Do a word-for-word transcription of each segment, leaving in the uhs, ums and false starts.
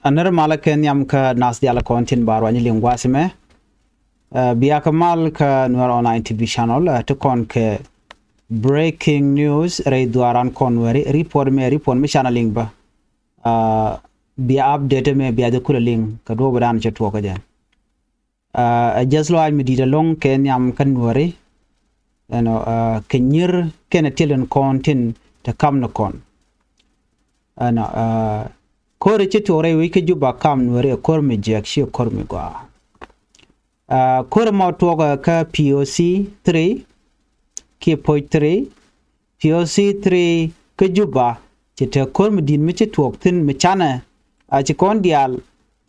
Anɛr malä kɛ nhiam kä nath diaal kɔn tin ba ruany liŋ gua̱a̱th ɛmɛ. Ɛ, bia kɛ mal kä Nuer Online T V channel, ɛ, ti kɔn kɛ breaking news rɛy dhuaaran kɔn Nuɛri, report mɛ, report mi canɛ liŋ bä. Ɛ, bia update mɛ, bia jɛ kulɛ liŋ kɛ duɔ̱ɔ̱p dan cɛ tuɔɔk kɛ jɛ. Ɛ, ɛ jɛth lɔaac mi di̱i̱t ɛlɔ̱ŋ kɛ nhiam kä Nuɛri. Ɛnɔ, ɛ, kɛ nyier kɛnɛ tiɛl in kɔn tin te kam ni kɔn. Ɛnɔ, ɛ, ko̱r ci tuɔɔk rɛy wec kä Juba kam Nuɛri ɛ ko̱r mi jiɛk, ci ɛ ko̱r mi gɔaa. Ɛ, ko̱r ɛmɔ tuɔɔk ɛ kä P O C three kiɛ Poc three. P O C three kä Juba, ci te ko̱r mi di̱i̱t mi ci tuɔɔk thi̱n mi canɛ, a ci kɔn diaal,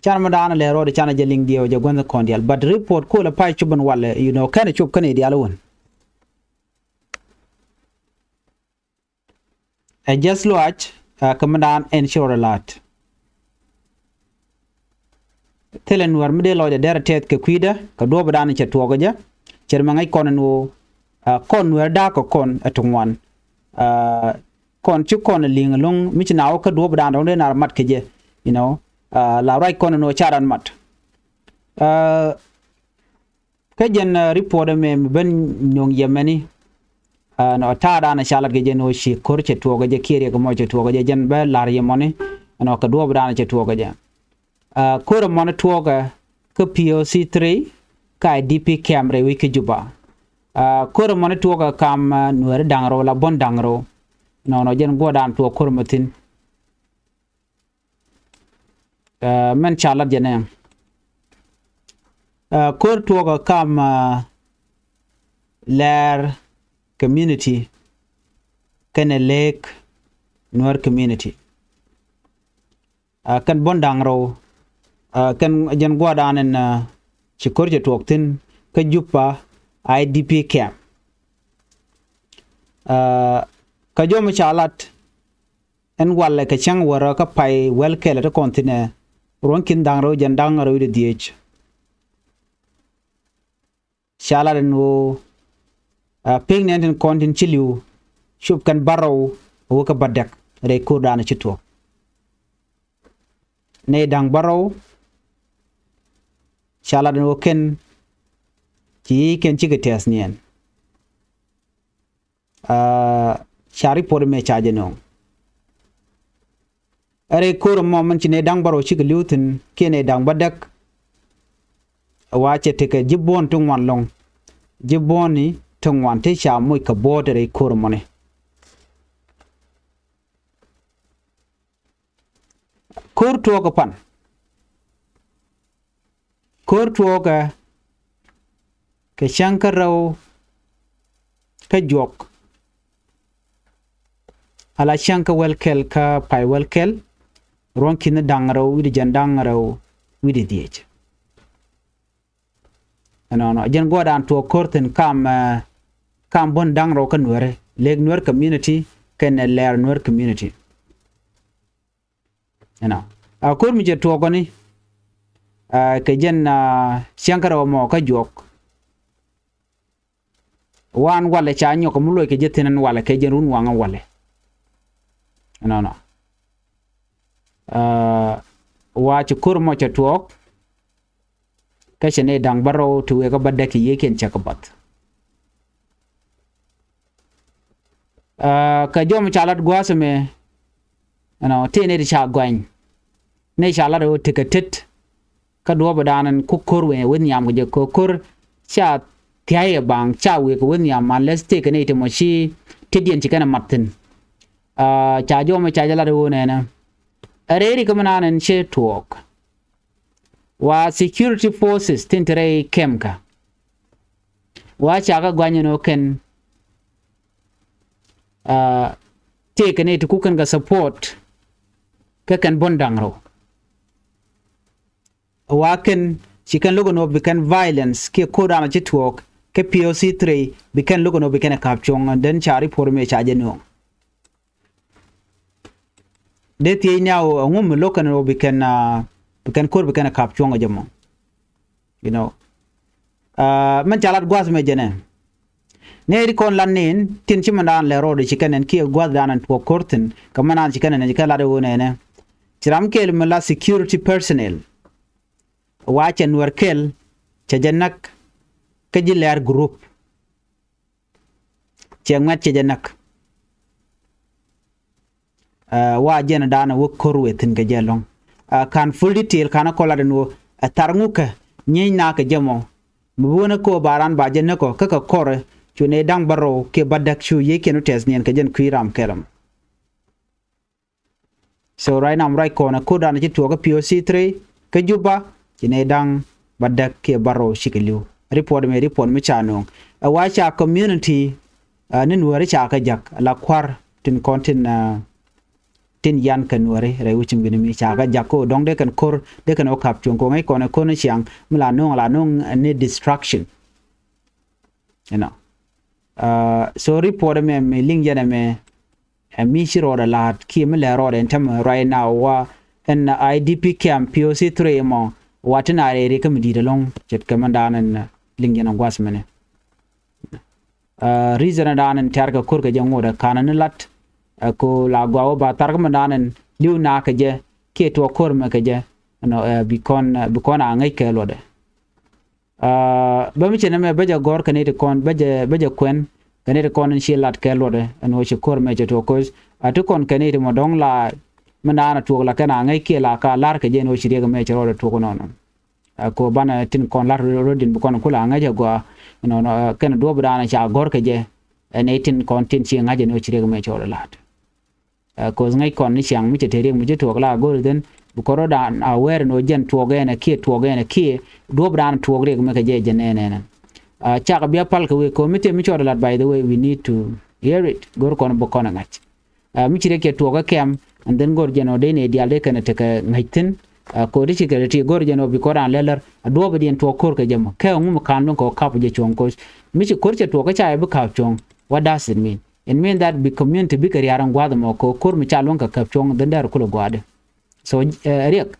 canɛ mi daanɛ lɛ rɔɔdɛ canɛ jɛ liŋ diɛw jɛ gua̱n kɔn diaal. But report kolɛ pay cop in walɛ, you know, kɛnɛ cop kɛnɛ diaal wän. Ɛ jɛth lɔaac, ɛ, kä mi daan ɛn ci rɔɔdɛ la̱t. Thilɛ Nuɛr mi dee lɔcdɛ derɛ tɛth kɛ kui̱dä kɛ duɔ̱ɔ̱p dan cɛ tuɔɔk kɛ jɛ. Cɛ mɛ ŋäc kɔn ɛn ɣöö, ɛ, kɔn Nuɛr da̱a̱k kɛ kɔn ɛ ti ŋuan. Ɛ, kɔn ci kɔn ɛ li̱ŋ ɛlɔ̱ŋ mi ci na wä kä duɔ̱ɔ̱p dan dɔ̱ŋ dee nar mat kɛ jɛ, you know. Ɛ, la ruac kɔn ɛn ɣöö ca ran mat. Ɛ, Kä jɛn, ɛ, report ɛmɛ mi ben nöŋ yɛ mɛni. Ɛ, nɔ ta̱a̱ danɛ ca lat kɛ jɛn ɣöö ci ko̱r cɛ tuɔɔk kɛ jɛ kiɛ riɛk ɛmɔ cɛ tuɔɔk kɛ jɛ, jɛn bä la̱r yɛ mɔni. Nɔ kɛ duɔ̱ɔ̱p danɛ cɛ tuɔɔk kɛ jɛ. Ɛ, ko̱r ɛmɔni tuɔɔk ɛ kä P O C three kä I D P camp rɛy wec kä Juba. Ɛ, ko̱r ɛmɔni tuɔɔk ɛ kam, ɛ, Nuɛri da̱ŋ rɛw la buɔ̱n da̱ŋ rɛw. Nɔnɔ jɛn guɔ̱ɔ̱r dan tuɔɔk ko̱r ɛmɔ thi̱n. Ɛ, mɛn ca lat jɛ nɛ. Ɛ, ko̱r tuɔɔk ɛ kam, ɛ, Lɛɛr community kɛnɛ Lek Nuɛr community. Ɛ, kɛn buɔ̱n da̱ŋ rɛw, ɛ, kɛn jɛn gua̱a̱r dan ɛn, ɛ, ci ko̱r cɛ tuɔɔk thi̱n kä Juba I D P camp. Ɛ, kä jɔm ca lat ɛn walɛ kɛ cäŋ wärä kä pay wäl kɛlɛ ti kɔn thi̱nɛ ruɔ̱n ki̱n da̱ŋ rɛw jɛn da̱ŋ rɛw wi̱cdɛ dhieec. Ca lat ɛn ɣöö, ɛ, pek nɛn tin kɔn tin ci li̱w cop kɛn bärɔw ɛ wä kä bädäk rɛy ko̱r danɛ ci tuɔɔk. Nɛy da̱ŋ bärɔw ca lat ɛn ɣöö kɛn ci kɛn cikɛ tɛth niɛn. Ɛ, ca report mɛ ca jɛ nöŋ. Ɛ rɛy ko̱r ɛmɔ min ci nɛy da̱ŋ bärɔw cikɛ li̱w thi̱n kiɛ nɛy da̱ŋ bädäk. Wa cɛ tekɛ ji̱ buɔ̱n ti ŋuan lɔ̱ŋ. Ji̱ buɔ̱ni ti ŋuan ti ca moc kɛ buɔ̱ɔ̱t rɛy ko̱r ɛmɔni. Ko̱r tuɔɔkɛ pan. Ko̱r tuɔɔkɛ kɛ cäŋ kä rɛw kä juɔk. Ala cäŋ kä wäl kɛl kä pay wäl kɛl. Ruɔ̱n ki̱n da̱ŋ rɛw wi̱cdɛ jɛn da̱ŋ rɛw wi̱cdɛ dhieec. Ɛnɔnɔ jɛn gua̱a̱r dan tuɔɔk ko̱r thi̱n kam, ɛ, kam buɔ̱n da̱ŋ rɛw kä Nuɛri, Lek Nuɛr community kɛnɛ Lɛɛr Nuɛr community. Ɛnɔ a ko̱r mi cɛ tuɔɔkɔni, ɛ, kɛ jɛn, ɛ, cäŋ kä rɛw mɔ kä juɔk. Wan walɛ ca nyɔk mi luɔc kɛ jɛ thi̱n ɛn walɛ kɛ jɛn run waŋ ɛn walɛ. Ɛnɔnɔ, ɛ, wa ci ko̱r mɔ cɛ tuɔɔk. Kä cɛ nɛy da̱ŋ bärɔw ti wëë kä bädäk kɛ yiëëkiɛn cɛ kɛ bath. Ɛ, kɛ jɔm ca lat gua̱a̱th ɛmɛ, ɛnɔ tëë nɛy ti ca gɔany. Nɛy ca lat ɛ ɣöö tekɛ tet. Kä duɔ̱ɔ̱p ɛ da̱a̱n ɛn ku ko̱r wëë wä nhiam kɛ jɛ kɛ ko̱r ca thia̱a̱c ɛ baŋ ca wëë kɛ wä nhiam man lɛth tëë kɛ nɛy ti mɔ ci tetdiɛn ci kɛn ɛ mat thi̱n. Ɛ, ca jɔm ca jɛ lat ɛ ɣöö nɛnɛ ɛ rɛy ri kä mi naan ɛn cɛ tuɔɔk. Wa security forces tin te rɛy kɛmkä wa ca kɛ guany ɛn ɣöö kɛn, ɛ, tëëkɛ nɛy ti ku kɛn kɛ support kä kɛn buɔ̱n da̱ŋ rɛw. Wa kɛn ci kɛn lo̱k ɛn ɣöö bi kɛn violence kiɛ ko̱r dan ci tuɔɔk kä P O C three bi kɛn lo̱k ɛn ɣöö bi kɛn ɛ ka̱p cuɔ̱ŋ, and then ca report mëë ca jɛ nööŋ. Dee thiec ni a ɣöö ɛŋu mi lo̱k kɛn ɣöö bi kɛn, ɛ, bi kɛn ko̱r bi kɛn ɛ ka̱p cuɔ̱ŋ ɛ jɛ mɔ. You know. Ɛ, mɛn ca lat gua̱a̱th mɛ jɛnɛ. Nɛy ti kɔn lat ni̱n tin ci mɛn daan lɛ rɔɔdɛ ci kɛn ɛn kiɛ gua̱a̱th daan ɛn tuɔɔk ko̱r thi̱n kɛ mɛn daan ci kɛn ɛn ci kɛn lat ɛ ɣöö nɛnɛ. Ci ram kɛl mi la security personnel. Wa cɛ Nuɛr kɛl cɛ jɛ näk kä ji̱ Lɛɛr group. Cɛ ŋuɛ̈t cɛ jɛ näk. Ɛ, wa jɛn da̱a̱n ɛ wä ko̱r wëë thi̱n kɛ jɛ ɛlɔ̱ŋ. Ɛ, ka̱n full detail ka̱n ɛ kɔn lat ɛn ɣöö ɛ thar ŋukɛ nyieeny nakä jɛ mɔ. Mi bi wänä kɛ ɣöö ba raan ba jɛ näk ɔ kä kɛ kɔrɛ cu nɛy da̱ŋ bärɔw kiɛ bädäk cu yiëëkiɛn wä tɛth niɛn kɛ jɛn kui̱ ram kɛl ɛmɔ. So right now mi ruac kɔn ɛ ko̱r da̱a̱n ci tuɔɔk kä P O C three kä Juba ci nɛy da̱ŋ bädäk kiɛ bärɔw cikɛ li̱w. Report mi report mi ca nööŋ ɛ wa ca community, ɛ, ni Nuääri ca kɛ jak la kua̱r tin kɔn tin, ɛ, tin yan kɛ Nuääri rɛy wecin wi̱ni mi ca kɛ jak ko dɔ̱ŋ dee kɛn ko̱r dee kɛn wä kap cuɔ̱ŋ ko ŋäc kɔn ɛ ko̱r ni ciaŋ mi la no̱o̱ŋ la no̱o̱ŋ ni destruction. You know. Uh, so report ɛmɛ mi liŋ yɛn ɛmɛ ɛ mi ci rɔɔdɛ la̱a̱t kiɛ mi lɛ rɔɔdɛ ɛn tämɛ right now wa ɛn I D P camp P O C three mɔ wa tin a rɛy rikä mi di̱i̱t ɛlɔ̱ŋ ce̱tkɛ mɛn da̱a̱n ɛn liŋ yɛn ɛ gua̱th mɛnɛ. Ɛ, reason ɛ da̱a̱n ɛn tɛ̈r kɛ ko̱r kɛ jɛ ŋot ɛ ka̱n ɛn lat ɛ ko la gɔaa wä ba thar kä mɛn da̱a̱n ɛn li̱w nakä jɛ kiɛ tuɔɔk ko̱r mɛ kɛ jɛ. Ɛnɔ, ɛ, bi kɔn, ɛ, bi kɔn a ŋäc kɛ luɔtdɛ. Ɛ, bä mi cɛ nɛmɛ bä jɛ gɔ̱r kɛ ni ti kɔn bä jɛ, bä jɛ kuɛn kɛ ni ti kɔn in ci lat kɛ luɔtdɛ ɛn ɣöö ci ko̱r mɛ cɛ tuɔɔk ko̱c a ti kɔn kɛ ni ti mɔ dɔ̱ŋ la mɛn da̱a̱n ɛ tuɔɔk la kɛn a ŋäc kiɛ la ka la̱r kɛ jɛ ɛn ɣöö ci riɛk mɛ cɛ rɔɔdɛ tuɔɔk ɛnɔnɔ. Ɛ, ko banɛ tin kɔn la̱t rot, rot din bi kɔn kula ŋäc ɛ gɔaa. Ɛnɔ, ɛnɔ, ɛ, kɛn duɔ̱ɔ̱p da̱a̱n ca gɔ̱r kɛ jɛ. Ɛn ɛ tin kɔn tin ci ŋa̱c ɛn ɣöö ci riɛk mɛ cɔɔl ɛ la̱t. Ɛ, koth ŋäc kɔn ni ciaŋ mi cɛ te riɛk mi ci tuɔɔk la go̱r ithin. Bi kɔn rot da̱a̱n a wɛɛr ɛn ɣöö jɛn tuɔɔk ɛn ɛ kiɛ tuɔɔk ɛn ɛ kiɛ. Duɔ̱ɔ̱p da̱a̱n tuɔɔk riɛk mɛ kɛ jɛ jɛ nɛɛnɛnɛ. Ɛ, cakɛ bia pal kɛ wee ko̱ mi te mi cɔɔl ɛ la̱t, by the way, we need to hear it. Go̱r kɔn bi kɔn ɛ ŋa̱c. Ɛ, mi ci rɛ kiɛ tuɔɔk ɛ kɛm, and then go̱r jɛn ɔ dee nɛ diaal dee kɛn ɛ tekɛ ŋäc thi̱n. Ɛ, ko̱r ti ci kɛ rɛ ti go̱r jɛn ɔ bi kɔn raan lɛlɛr a duɔ̱ɔ̱p diɛn tuɔɔk ko̱r kɛ jɛ mɔ kɛ ŋu mi ka̱n luŋ kɛ ɔ kap jɛ cuɔ̱ŋ ko̱c. Mi ci ko̱r cɛ tuɔɔk kä ca yɛ bi kap cuɔ̱ŋ. What does it mean? It mean that bi community bikɛ ria̱r in gua̱th mɔ kɛ ɔ ko̱r mi ca luŋ kɛ kap cuɔ̱ŋ dhin dɛr kulɛ gua̱a̱dɛ. So, ɛ, riɛk.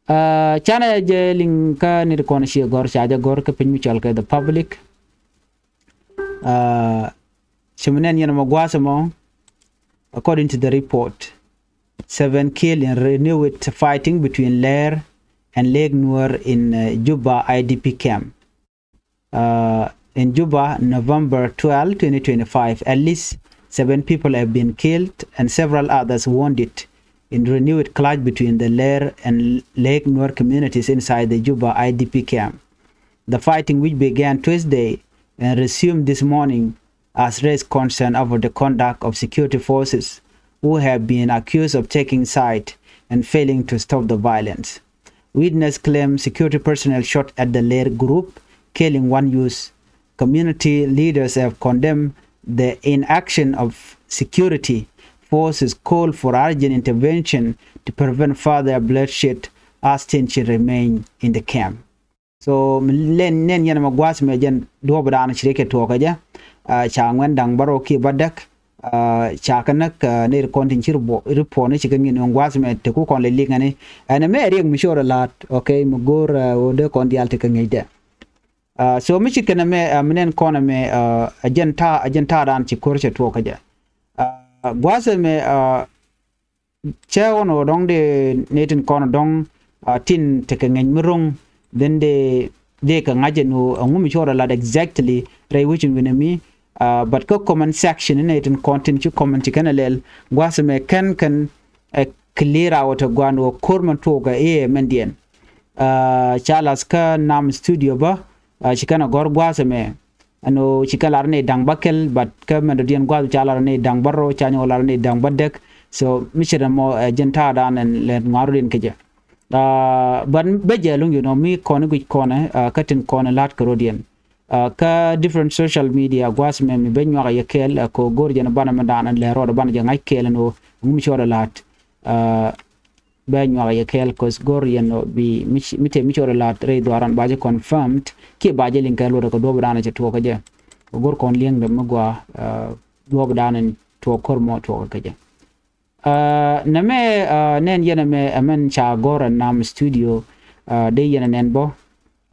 Ɛ, canɛ jɛ liŋ kä nit kɔn ci gɔ̱r ca jɛ gɔ̱r kä piny mi cɔl kɛ the public. Ɛ, ci mi nɛn yɛn mɔ gua̱a̱th mɔ, according to the report, seven killed in renewed fighting between Lɛɛr and Lake Nuer in, uh, Juba I D P camp. Uh, in Juba, November twelve, twenty twenty-five, at least seven people have been killed and several others wounded in renewed clash between the Lɛɛr and Lake Nuer communities inside the Juba I D P camp. The fighting, which began Tuesday and resumed this morning, has raised concern over the conduct of security forces who have been accused of taking side and failing to stop the violence. Witness claim security personnel shot at the Lɛɛr group, killing one youth. Community leaders have condemned the inaction of security forces, called for urgent intervention to prevent further bloodshed as tension remain in the camp. So mi lɛn nɛn yɛn mɛ gua̱a̱th mɛ jɛn duɔ̱ɔ̱p da̱a̱n ci rɛ kɛ tuɔɔk kɛ jɛ. Ɛ, ca ŋuɛn da̱ŋ bärɔw kiɛ bädäk. Ɛ, ca kɛ näk, ɛ, nɛy ti kɔn tin ci report ni ci kɛ ŋi̱n ŋuɛn gua̱a̱th mɛ te ku kɔn lɛ liŋ ɛni. Ɛn ɛmɛ riɛk mi cɔɔr ɛ la̱a̱t, okay, mi go̱o̱r, ɛ, ɣöö dee kɔn diaal te kɛ ŋi̱cdɛ. Ɛ, so mi ci kɛn ɛmɛ, ɛ, mi nɛn kɔn ɛmɛ, ɛ, ɛ jɛn ta̱a̱, ɛ jɛn ta̱a̱ da̱a̱n ci ko̱r cɛ tuɔɔk kɛ jɛ. Ɛ, gua̱a̱th ɛmɛ, ɛ, cɛ ɣɔn ɣöö dɔ̱ŋ dee nɛy tin kɔn dɔ̱ŋ, ah, tin tekɛ ŋäc mi ro̱ŋ, then dee, dee kɛ ŋa̱c ɛn ɣöö ɛŋu mi cɔɔl ɛ lat exactly rɛy wecin wi̱nɛ mi, ah, but kä comment section nɛy tin kɔn tin ci comment ci kɛn ɛ lɛl gua̱a̱th ɛmɛ kɛn kɛn ɛ clear out ɛ gua̱a̱n ɣöö ko̱r mɛn tuɔɔk ɛ i̱ ɛ mɛn diɛn. Ah, ca lath kä nam studio bä, ah, ci kɛn ɛ gɔ̱r gua̱a̱th ɛmɛ. Ɛn ɣöö ci kɛ lar ni da̱ŋ bäkɛl, but kä mɛn dɔ̱diɛn gua̱a̱th ca lar ni da̱ŋ bärɔw, ca nyɔk lar ni da̱ŋ bädäk. So mi ce̱t ɛmɔ, ɛ, jɛn ta̱a̱ da̱a̱n ɛn lɛn ŋua̱r rɔ̱diɛn kɛ jɛ. Ah, but bä jɛ luŋ, you know, mi kɔn i̱ guic kɔn ɛ, ah, kä tin kɔn ɛ la̱t kɛ rɔ̱diɛn. Ah, kä different social media gua̱a̱th mɛ mi bä nyuak ɛ yɛ kɛɛl, ah, kɛ ɣöö go̱o̱r jɛn banɛ mɛ da̱a̱n ɛn lɛ rɔɔdɛ banɛ jɛ ŋa̱c kɛɛl ɛn ɣöö ɛŋu mi cɔɔl ɛ la̱t. Ah, bɛ nyuak yɛ kɛɛl, 'cause go̱r yɛn ɔ bi mi ci, mi te mi cɔɔl lat rɛy dhuaaran ba jɛ confirmed kiɛ ba jɛ liŋ kɛ luɔt kɛ duɔ̱ɔ̱p da̱a̱n cɛ tuɔɔk kɛ jɛ. Go̱r kɔn liɛŋdɛ mi gɔaa, ah, duɔ̱ɔ̱p da̱a̱n tuɔɔk ko̱r mɔ tuɔɔk kɛ jɛ. Ah, nɛmɛ, ah, nɛn yɛn ɛmɛ, ɛmɛn ca go̱r ɛ nam studio, ah, dee yɛn ɛ nɛn bä.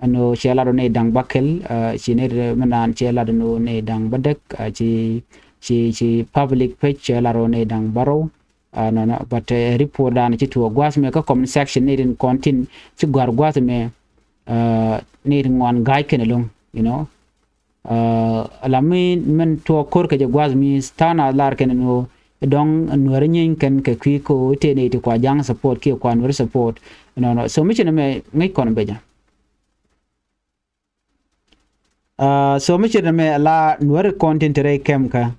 Ɛn ɣöö cɛ lat ɔ nɛy da̱ŋ bäkɛl, ah, ci nɛy mi naan cɛ lat ɔ nɛy da̱ŋ bädäk, ah, ci, ci, ci public page cɛ lat ɔ nɛy da̱ŋ bärɔw. Nɔnɔ, but report dan ci tuɔɔk gua̱th mɛ kä comment section ni rin kɔn tin ci gua̱r gua̱th mɛ ni rin ŋuan ga̱a̱c kɛn ɛlɔ̱ŋ, you know. Ala mi mɛn tuɔɔk ko̱r kɛ jɛ gua̱th mi tha̱a̱ŋ a lar kɛn ɛn ɣöö dɔ̱ŋ Nuäri nyieeny kɛn kɛ kui̱ ko itëë ni ti kua Ja̱a̱ŋ support kiɛ kua Nuäri support. Nɔnɔ, so mi ci nɛ mɛ ŋäc kɔn bɛ jɛ. So mi ce̱t nɛmɛ la Nuäri kɔn tin te rɛy kɛm kä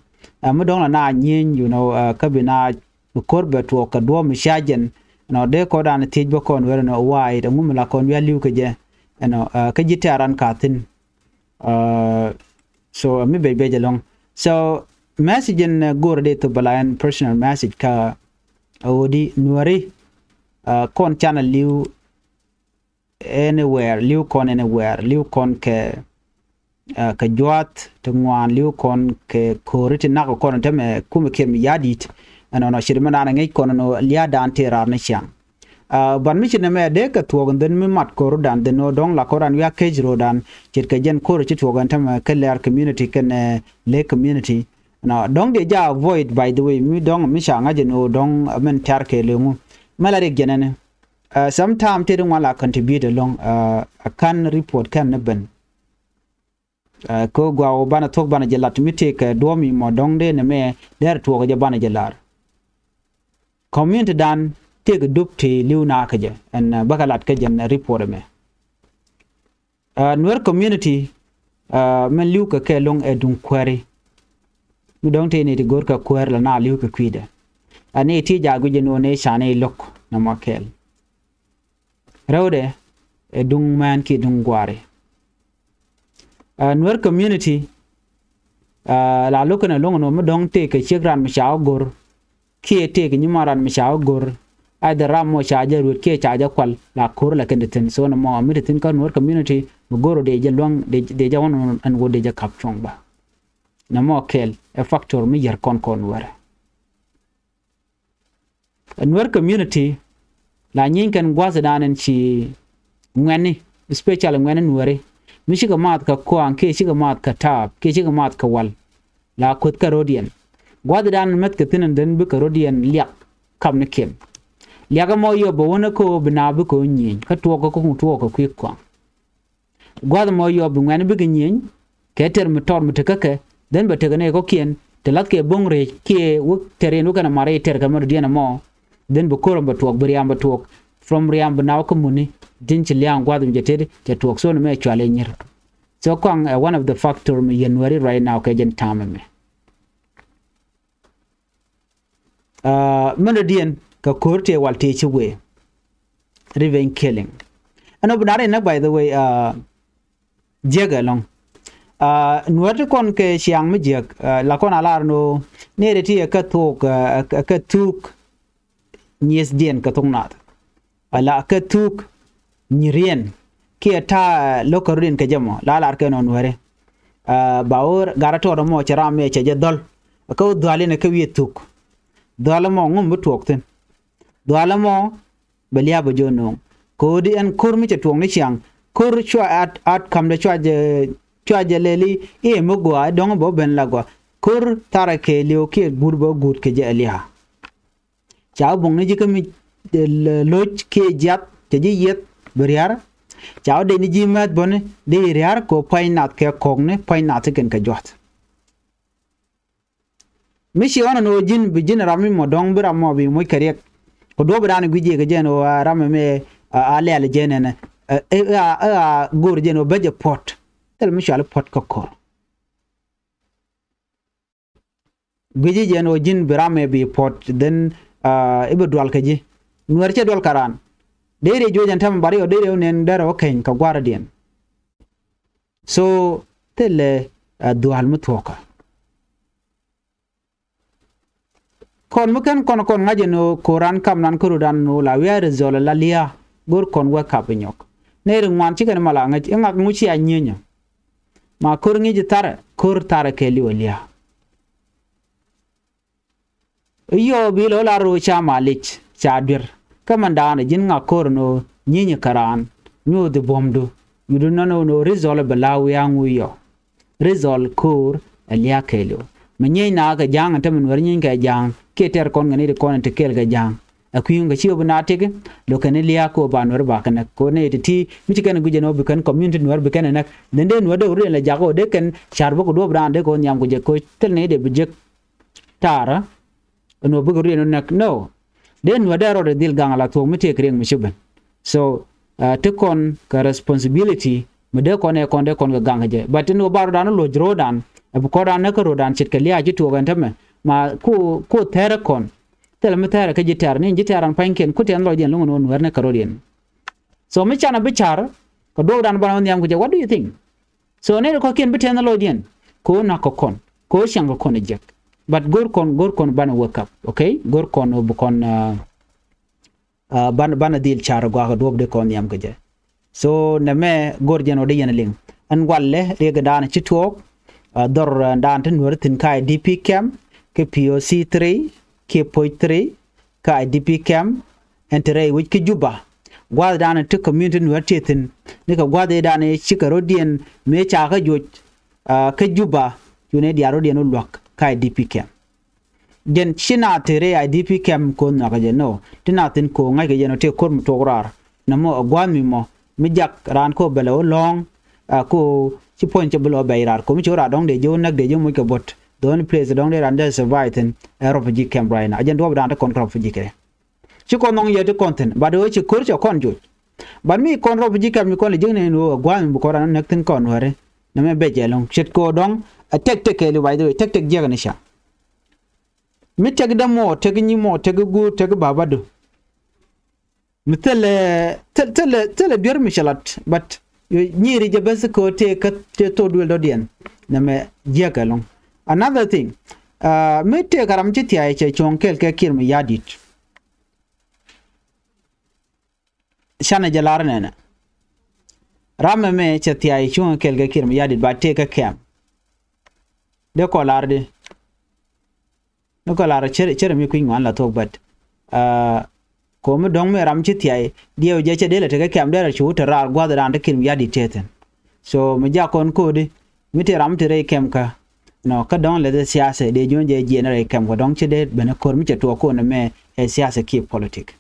mi dɔ̱ŋ la na nyieeny, you know, kä bi na bi ko̱r bɛ tuɔɔk kɛ duɔ̱ɔ̱p mi ca jɛn. Ɛnɔ dee kɔn dan thiec bä kɔn Nuäri nɔ wa̱a̱ it ɛŋu mi la kɔn wi̱i̱ a li̱w kɛ jɛ. Ɛnɔ kä ji̱ tɛ̈r ran ka thi̱n. So mi bec bec ɛlɔ̱ŋ. So message in go̱o̱r dee thop bɛ la ɛn personal message kä ɣöö di Nuäri kɔn canɛ li̱w anywhere, li̱w kɔn anywhere, li̱w kɔn kɛ kɛ juath ti ŋuan, li̱w kɔn kɛ ko̱ri ti nak kɔn tämɛ kumɛ kiɛn mi ya̱ di̱t. Ɛnɔnɔ ce̱t mi naan ŋi̱i̱c kɔn nɔ lia̱a̱ dan ti raar ni ciaŋ. But mi ci nɛmɛ dee kɛ thuɔɔk in dhin mi mat ko̱r dan dhin nɔ dɔ̱ŋ la ko̱r dan wi̱i̱ a kec ro̱o̱ dan ce̱t kɛ jɛn ko̱r ci tuɔɔk ɛn tämɛ kɛ lɛr community kɛn lek community. Nɔ dɔ̱ŋ dee ja avoid, by the way, mi dɔ̱ŋ mi ca ŋa̱c ɛn ɣöö dɔ̱ŋ min tɛ̈r kɛ leŋu mɛ la riɛk jɛn ɛn. Sometime tëë di ŋuan la contribute ɛlɔ̱ŋ. A ka̱n report kɛn ni ben. Kä gua̱a̱ wä banɛ thuɔ̱k banɛ jɛ lat mi tëë kɛ duɔ̱ɔ̱m imɔ dɔ̱ŋ dee nɛmɛ dee rɛ tuɔɔk jɛ banɛ jɛ lar. Community dan tëë kɛ dup ti li̱w na kä jɛ ɛn bäkɛ lat kä jɛn report ɛmɛ. Nuer community mɛn li̱w kɛ kɛ lo̱ŋ ɛ duŋ kuääri. Mi dɔ̱ŋ tëë ni ti go̱r kɛ kuäär la na li̱w kɛ kui̱dɛ. Ani ti jaak guic jɛ nuɔ̱ɔ̱n ëë can ëë lo̱k nɔmɔ kɛɛl. Rɛwdɛ ɛ duŋ mɛn kiɛ duŋ gua̱a̱ri. Nuer community la lo̱k kɛn ɛ lo̱ŋ nɔ mi dɔ̱ŋ tëë kɛ ciek ran mi ca wä go̱r kiɛ tëëk nyiman ran mi ca wä go̱r. Either ram mɔ ca jɛ ruet kiɛ ca jɛ kual la ko̱r la kɛn ti thi̱n. So nɔmɔ mi ti thi̱n kä Nuer community mi go̱r ɔ dee jɛ luäŋ dee jɛ wän ɛn wä dee jɛ kap cuɔ̱ŋ ba. Nɔmɔ kɛɛl ɛ factor mi yär kɔn kɔn wärɛ. Nuer community la nyieeny kɛn gua̱th dan ɛn ci ŋuɛni, especially ŋuɛni Nueri mi cikɛ maath kɛ kuaŋ kiɛ cikɛ maath kɛ taap kiɛ cikɛ maath kɛ wal. La kueth kɛ rɔ̱diɛn gua̱th dan mɛth kɛ thi̱n ɛn dhän bikɛ rɔ̱diɛn liak kap ni kiɛm. Liak ɛmɔ yɔ bɛ wänä kä ɣöö bi naath bikɛ ɣöö nyieeny kä tuɔɔk kä kä tuɔɔk kɛ kui̱ kuaŋ. Gua̱th ɛmɔ yɔp bi ŋuɛ̈ni bikɛ nyieny kɛ tɛr mi tɔr mi tekäkɛ. Dhän bɛ tekɛ nɛy kɔ̱kiɛn te la̱thkɛ bo̱ŋ rɛc kiɛ wek tɛr in wek kɛn a mar i̱ tɛr kɛ mɛ dɔ̱diɛn ɛmɔ. Dhän bi ko̱r ɛmɔ bɛ tuɔɔk bi riam bɛ tuɔɔk. From riam bi naw kä muni tin ci lia̱a̱ŋ gua̱th mi cɛ tet cɛ tuɔɔk. So ni mɛ cual i̱ nyir. So kɔaŋ ɛ one of the factor mi yɛn Nuɛri right now kɛ jɛn ta̱a̱m ɛmɛ. Mɛn dɔ̱diɛn kɛ ko̱r tëë wal tëë ci wee. Revenge killing. Ɛn ɔ bi da̱r in nɛ, by the way, jiäk ɛlɔ̱ŋ. Nuäär ti kɔn kɛ ciaŋ mi jiäk la kɔn a lar ni ɣöö nɛɛrɛ ti ɛ kɛ thuuk ɛ kɛ thuuk nyiethdiɛn kɛ thok naath. Ala kɛ thuuk nyiriɛn kiɛ ta̱a̱ lo̱k kärɔ̱diɛn kɛ jɛ mɔ la lar kɛ nɔ Nuääri. Ba ɣöö gat rɔ tɔɔt ɛmɔ cɛ ram ɛ cɛ jɛ dhɔl kä ɣöö dhual in ɛ kɛ wi̱i̱ thuk. Dhual ɛmɔ ŋum bi tuɔɔk thi̱n. Dhual ɛmɔ bɛ lia̱a̱ bɛ jɔ̱ɔ̱n nööŋ. Ko̱di ɛn ko̱r mi cɛ tuɔɔk ni ciaŋ ko̱r cua at at ka̱mdɛ cua jɛ cua jɛ lɛli i̱ mi gɔaa dɔ̱ŋ bɛ ben la gɔaa. Ko̱r tharɛ kɛɛliw kiɛ guut bɛ guut kɛ jɛ ɛ lia̱a̱. Ca wä buɔ̱ŋni ji̱ kä mi lo̱c kiɛ jiath cɛ ji̱ yieth bi ria̱r. Ca wä dec ni ji̱ määth bäni dee ria̱r kɛ ɣöö pua̱ny nath kɛ kɔ̱kni pua̱ny nath ti kɛn kɛ jua̱th. Mi ci ɣɔn ɛn ɣöö ji̱n bi ji̱n ram mi mɔ dɔ̱ŋ bi ram mɔ bi moc kɛ riɛk. Kɛ duɔ̱ɔ̱p dan gui̱c jiɛ kɛ jɛn ɣöö ram ɛmɛ a lɛl jɛn ɛnɛ ɛ ɣöö go̱o̱r jɛn ɣöö bä jɛ puɔ̱t. Thil mi cuali puɔ̱t kä ko̱r. Gui̱ci jɛn ɣöö ji̱n bi ram ɛ bi puɔ̱t dhen i̱ bi dual kä ji̱. Nuɛr cɛ dual kä raan. Dee riɛ juɔc ɛn täämɛ bari ɣöö dee riɛ nɛn derɛ wä keny kä gua̱rdiɛn. So thilɛ dhual mi thuɔ̱kä. Kɔn mi kɛn kɔn kɔn ŋa̱c ɛn ɣöö ko̱ran kam nan kä rut an ɣöö la wiaa result la lia̱a̱ go̱r kɔn wek kap inyɔk. Nɛy ri ŋuan cikɛn ma la ŋäc iŋak ŋuci a nyienyä. Ma ko̱r ŋi̱ci tharɛ ko̱r tharɛ kɛɛliw a lia̱a̱. Iyɔ bi lɔ la ro̱o̱ ca malic ca duer kä mɛn daanɛ ji̱n ŋa ko̱r ni ɣöö nyienyä kä raan nyuuth i̱ buɔ̱mdu. Nyuuth inɔnɔ ni ɣöö result bɛ la wiaa ŋu iyɔ. Result ko̱r ɛ lia̱a̱ kɛɛliw. Mi nyieeny na kɛ ja̱a̱ŋ ɛn tämɛ Nuäär nyieeny kɛ ja̱a̱ŋ kiɛ tɛr kɔn kɛ ni ti kɔn in ti kɛɛl kɛ ja̱a̱ŋ. Ɛ kui̱ ŋ kɛ ci ɣöö bi na tëk lö kɛn i̱ lia̱a̱ kɛ ɣöö ba Nuäär ba kɛ näk kɛ ɣöö nɛy ti ti mi ci kɛn guic ɛn ɣöö bi kɛn community Nuäär bi kɛn ɛ näk. Then dee Nuäär dee rut ɛn lɛ jakä ɣöö dee kɛn ca̱r bä kɛ duɔ̱ɔ̱p raan dee kɛ ɣöö nhiam kɛ jɛ kɛ ɣöö thil nɛy dee bi jek taarä. Ɛn ɣöö bikɛ rut ɛn ɣöö näk, no. Dee Nuäär dee rɔɔdɛ dhil gaŋ ala thuɔ̱k mi tëëk riɛŋ mi ci ben. So ti kɔn kɛ responsibility mi dee kɔn ɛ kɔn dee kɔn kɛ gaŋ kɛ jɛ, but ɛn ɣöö ba rɔɔdan luɔ̱c ro̱o̱dan ɛ bi kɔn raan näk kä ro̱o̱dan ce̱tkɛ lia̱a̱ ci tuɔɔk ɛn tämɛ. Ma ku ku thɛrɛ kɔn thilɛ mi thɛrɛ kä ji̱ tɛ̈r ni ji̱ tɛ̈r an pa̱nykiɛn ku tɛ̈n lɔcdiɛn lo̱ŋ ɛn ɣöö Nuäär näk kä ro̱o̱diɛn. So mi canɛ bi ca̱r kɛ duɔ̱ɔ̱kdan banɛ wä nhiam kɛ jɛ, what do you think? So nɛy ti kɔ̱kiɛn bi tɛn lɔcdiɛn kɛ ɣöö na̱k kɛ kɔn kɛ ɣöö ciaŋ kɛ kɔn ɛ jiäk. But go̱r kɔn go̱r kɔn banɛ wake up, okay? Go̱r kɔn ɣöö bi kɔn banɛ banɛ dhil ca̱r ɛ gua̱a̱k ɛ duɔ̱ɔ̱p dee kɔn nhiam kɛ jɛ. So nɛmɛ go̱r jɛn ɣöö dee yɛn liŋ ɛn walɛ riɛkdan ci tuɔɔk. Dhɔr ɛn dan ti Nuäär thi̱n kä I D P camp, kä P O C three, kiɛ Poc three, kä I D P camp ɛn te rɛy wec kä Juba. Gua̱thdan ti community Nuäär ti thi̱n ni kɛ gua̱th ëëdan ëë cikɛ ro̱diɛn mëë ca kä joc kä Juba. Cunɛ diaal ro̱diɛn wä luäk kä I D P camp. Jɛn ci na te rɛy I D P camp ko̱n nhɔakä jɛ, no. Ti na thi̱n ko̱ ŋa̱ckɛ jɛn ɔ tëë ko̱r mi tuɔɔk raar. Nɛmɔ ɛ gua̱a̱th mi mɔ mi jak raan ko̱ bɛ lɛ wä lɔ̱ɔ̱ŋ. Ko̱ ci puɔ̱ny cɛ bi lɔ bɛc raar ko̱ mi ci wä raar dɔ̱ŋ dee ji̱ wä näk dee ji̱ moc kɛ buɔ̱t. The only place dɔ̱ŋ dee raan dee survive thi̱n ɛ refugee camp right now. Jɛn duɔ̱ɔ̱pdan ti kɔn kä refugee kɛ ci kɔn nhɔŋ yɛ ti kɔn thi̱n, but ɣöö ci ko̱r cɛ kɔn joc. But mi kɔn refugee camp mi kɔn lɛ jiäkni ɛn ɣöö ɛ gua̱a̱th mi bi kɔn raan näk thi̱n kɔn Nuääri. Nɛmɛ bɛc ɛlɔ̱ŋ ce̱tkɛ ɣöö dɔ̱ŋ ɛ tɛk tɛk kɛɛliw, by the way, tɛk tɛk jiäkni ca. Mi tɛk dämuɔɔr, tɛk nyi muɔɔr, tɛk guur, tɛk babadu. Mi thilɛ thilɛ thilɛ duer mi cɛ lat, but nyiri jɛ bäth kɛ ɣöö tëë kä tëë thok duël dɔ̱diɛn. Nɛmɛ jiäk ɛlɔ̱ŋ. Another thing, mi tëë kɛ ram ci thia̱a̱c cɛ cuɔ̱ŋ kɛɛl kɛ Kiir Mayardit. Canɛ jɛ lar nɛnɛ. Ram ɛmɛ cɛ thia̱a̱c cuŋ kɛɛl kɛ Kiir Mayardit ba tëë kä kɛm. Dee kɔ lar di. Dee kɔ lar cɛ cɛ rɛ mi kui̱ny ŋuan la thuɔ̱k, but ko̱mi dɔ̱ŋ mi ram ci thia̱a̱c diɛw jɛ cɛ dee lɛ tekɛ kɛm dee rɛ cu te raar gua̱th raan te Kiir Mayardit tëë thi̱n. So mi jak kɔn ko̱di mi tëë ram te rɛy kɛm kä. Nɔ kä dɔ̱ŋ lɛ dee siasa dee juɔ̱n jɛ jiɛn rɛy kɛm kä dɔ̱ŋ ci dee ben ko̱r mi cɛ tuɔɔk ko̱n ɛmɛ ɛ siasa kiɛ politik.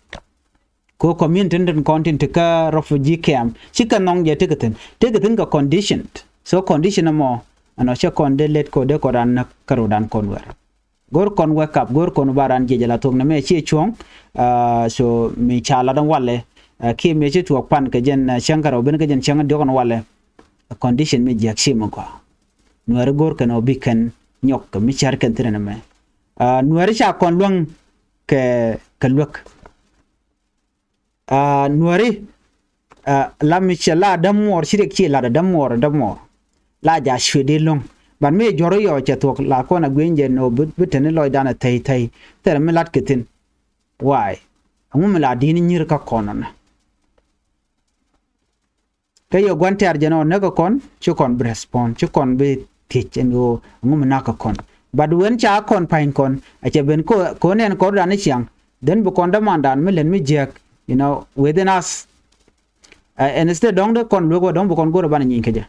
Ko community tin kɔn tin ti kä refugee camp ci kɛ nhɔŋ jɛ tekɛ thi̱n, tekɛ thi̱n kɛ condition. So condition ɛmɔ ɛnɔ cɛ kɔn dee let kɔ dee kɔ ran näk kä ro̱dan kɔn wɛr. Go̱r kɔn wake up, go̱r kɔn ba ran jiɛc ala thok nɛmɛ ciɛ cuɔ̱ŋ. So mi ca lat ɛn walɛ kiɛ mi ci tuɔɔk pan kɛ jɛn cäŋ kärɔw ben kɛ jɛn cäŋ diɔ̱k ɛn walɛ. Condition mi jiäk ci mi gɔaa. Nuääri go̱r kɛn ɔ bi kɛn nyɔk kɛ mi cär kɛn thi̱n ɛn ɛmɛ. Nuääri ca kɔn luäŋ kɛ kɛ luäk. Nuääri la mi cɛ la dämuɔɔr ci riɛk ci lat dämuɔɔr dämuɔɔr. La ja cuɛ di lo̱ŋ ban mi juɔ̱r yɔ cɛ thuɔ̱k la kɔn a gui̱ny jɛ nɔ bi teni lɔcdan a thɛy thɛy. Thɛrɛ mi lat kɛ thi̱n. Waay ɛŋu mi la di̱n nyir kä kɔn ɔnɛ. Kä yɛ gua̱n tɛ̈r jɛn ɔ näk kä kɔn ci kɔn bi respond ci kɔn bi thiec ɛn ɣöö ɛŋu mi nak kä kɔn. But wen ca kɔn pa̱ny kɔn a cɛ ben ko ko nɛn kɔn dan i̱ ciaŋ. Then bi kɔn dämandan mi lɛn mi jiäk, you know, within us. Ɛn instead dɔ̱ŋ dee kɔn luek wä dɔ̱ŋ bi kɔn go̱r ɛ banɛ nyiny kä jɛ.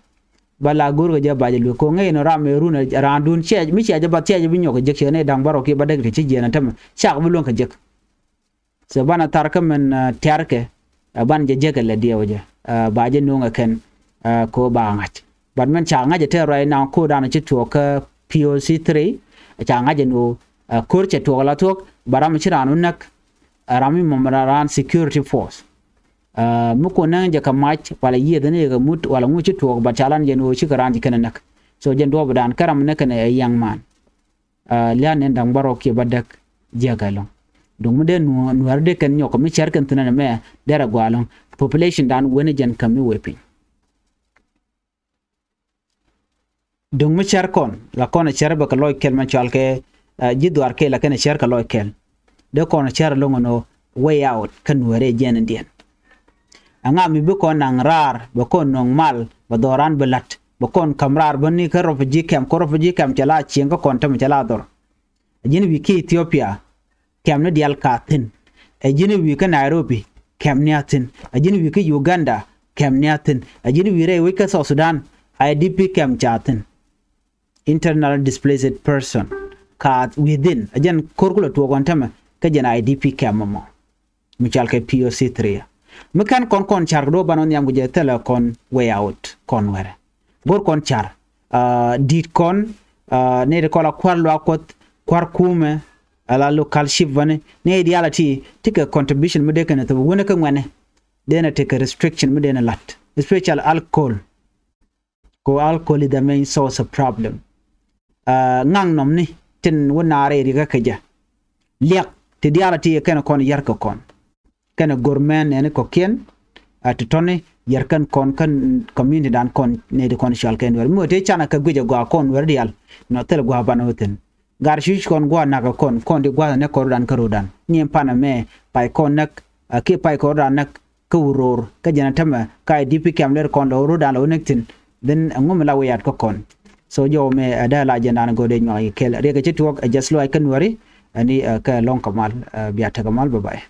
Ba la go̱r kä jɛ ba jɛ luek ko ŋäc ɛn ram ɛ run ɛ raandun ciɛ mi ciɛ jɛ ba ciɛ jɛ bi nyɔk kä jek ciɛ nɛ da̱ŋ bärɔw kiɛ ba däk ti ci jiɛn ɛ tämɛ cak bi luäŋ kä jek. So banɛ thar kä min tiarkɛ ɛ ban jɛ jek ɛ lɛ diɛw jɛ ba jɛ nuŋ ɛ kɛn ko ba ŋa̱c. But min ca ŋa̱c ɛ te right now ko dan ci tuɔɔk kä P O C three. Ca ŋa̱c ɛ nuŋ ko̱r cɛ tuɔɔk la tuɔɔk ba ram ci raan wä näk. Ram mi mɔm raan security force mi ko näŋ jɛ kɛ mac wala yieth ni jɛ kɛ mut wala ŋu ci tuɔɔk ba ca lan jɛ nuŋ ci kɛ raan ci kɛn ɛ näk. So jɛn duɔɔp dan kä ram mi näk kɛn ɛ young man. Lian nɛn da̱ŋ bärɔw kiɛ ba däk jiäk ɛlɔ̱ŋ. Duŋ mi dee nuäär dee kɛn nyɔk kɛ mi cär kɛn thi̱n ɛn ɛmɛ derɛ gɔaa ɛlɔ̱ŋ. Population dan wen jɛn kä mi wee piny. Duŋ mi cär kɔn la kɔn cär bɛ kɛ lɔc kɛl ma cual kɛ ji̱ dhuar kɛl la kɛn cär kɛ lɔc kɛl. Dee kɔn cär ɛlɔ̱ŋ ɛn ɣöö way out kä nuäärɛ jɛn in diɛn. Ɛŋa mi bi kɔn naŋ raar bɛ kɔn nöŋ mal bɛ dhɔran bi la̱t bɛ kɔn ka̱m raar bä ni kä refugee camp kä refugee camp cɛ la cieŋ kä kɔn tämɛ cɛ la dhɔr. Ɛ ji̱n wi̱i̱ kä Ethiopia kɛm ni diaal ka thi̱n. Ɛ ji̱n wi̱i̱ kä Nairobi kɛm ni a thi̱n. Ɛ ji̱n wi̱i̱ kä Uganda kɛm ni a thi̱n. Ɛ ji̱n wi̱i̱ rɛy wec kä South Sudan I D P kɛm ca thi̱n. internal displaced person, ka within, a jɛn ko̱r kulɛ tuɔɔk kɔn tämɛ kä jɛn I D P camp mɔ mi cɔal kɛ P O C three. Mi kɛn kɔn kɔn car kɛ do̱ banɔ nhiam ku jɛ thilɛ kɔn way out kɔn wɛrɛ. Go̱r kɔn car, ah, di̱t kɔn, ah, nɛy ti kɔn la kua̱r luaak Kuɔth, kua̱r kumɛ, ala local chief bäni, nɛy diaal a ti, ti kɛ contribution mi dee kɛn thop wunɛ kä ŋuɛnɛ. Dee nɛ tekɛ restriction mi dee nɛ lat, especially alcohol. Ko alcohol is the main source of problem. Ah, ŋaŋ nɔmni tin wä naar ɛ rikä kɛ jɛ. Liak ti diaal a ti kɛn kɔn yär kɛ kɔn. Kɛn go̱r mɛn nɛni kɔkiɛn, ah, ti tɔni yär kɛn kɔn, kɛn community dan kɔn, nɛy ti kɔn cɔal kɛ Nuɛr. Mi wä ti canɛ kɛ guic ɛ gɔaa kɔn Nuɛr diaal. Nɔ thil gɔaa banɛ wä thi̱n. Gar cuc kɔn gua̱a̱ nak kɔn, kɔn di gua̱a̱th nɛ kɔn rudan kä rudan. Ni ɛn panɛ mɛ, pay kɔn näk, ah, kiɛ pay kɔn rudan näk kä wuror. Kä jɛn a tämɛ, ka I D P camp lɛr kɔn lɔ rudan lɔ näk thi̱n. Then ɛŋu mi la wiat kä kɔn. So jɔw mɛ, ah, dee la jɛn dan go̱o̱dɛ nyuak yi kɛl. Riɛk ɛ ci tuɔɔk, ah, just like kä Nuɛri, ah, ni, ah, kɛ lɔŋ kɛ mal, ah, bia tekɛ mal, bye bye.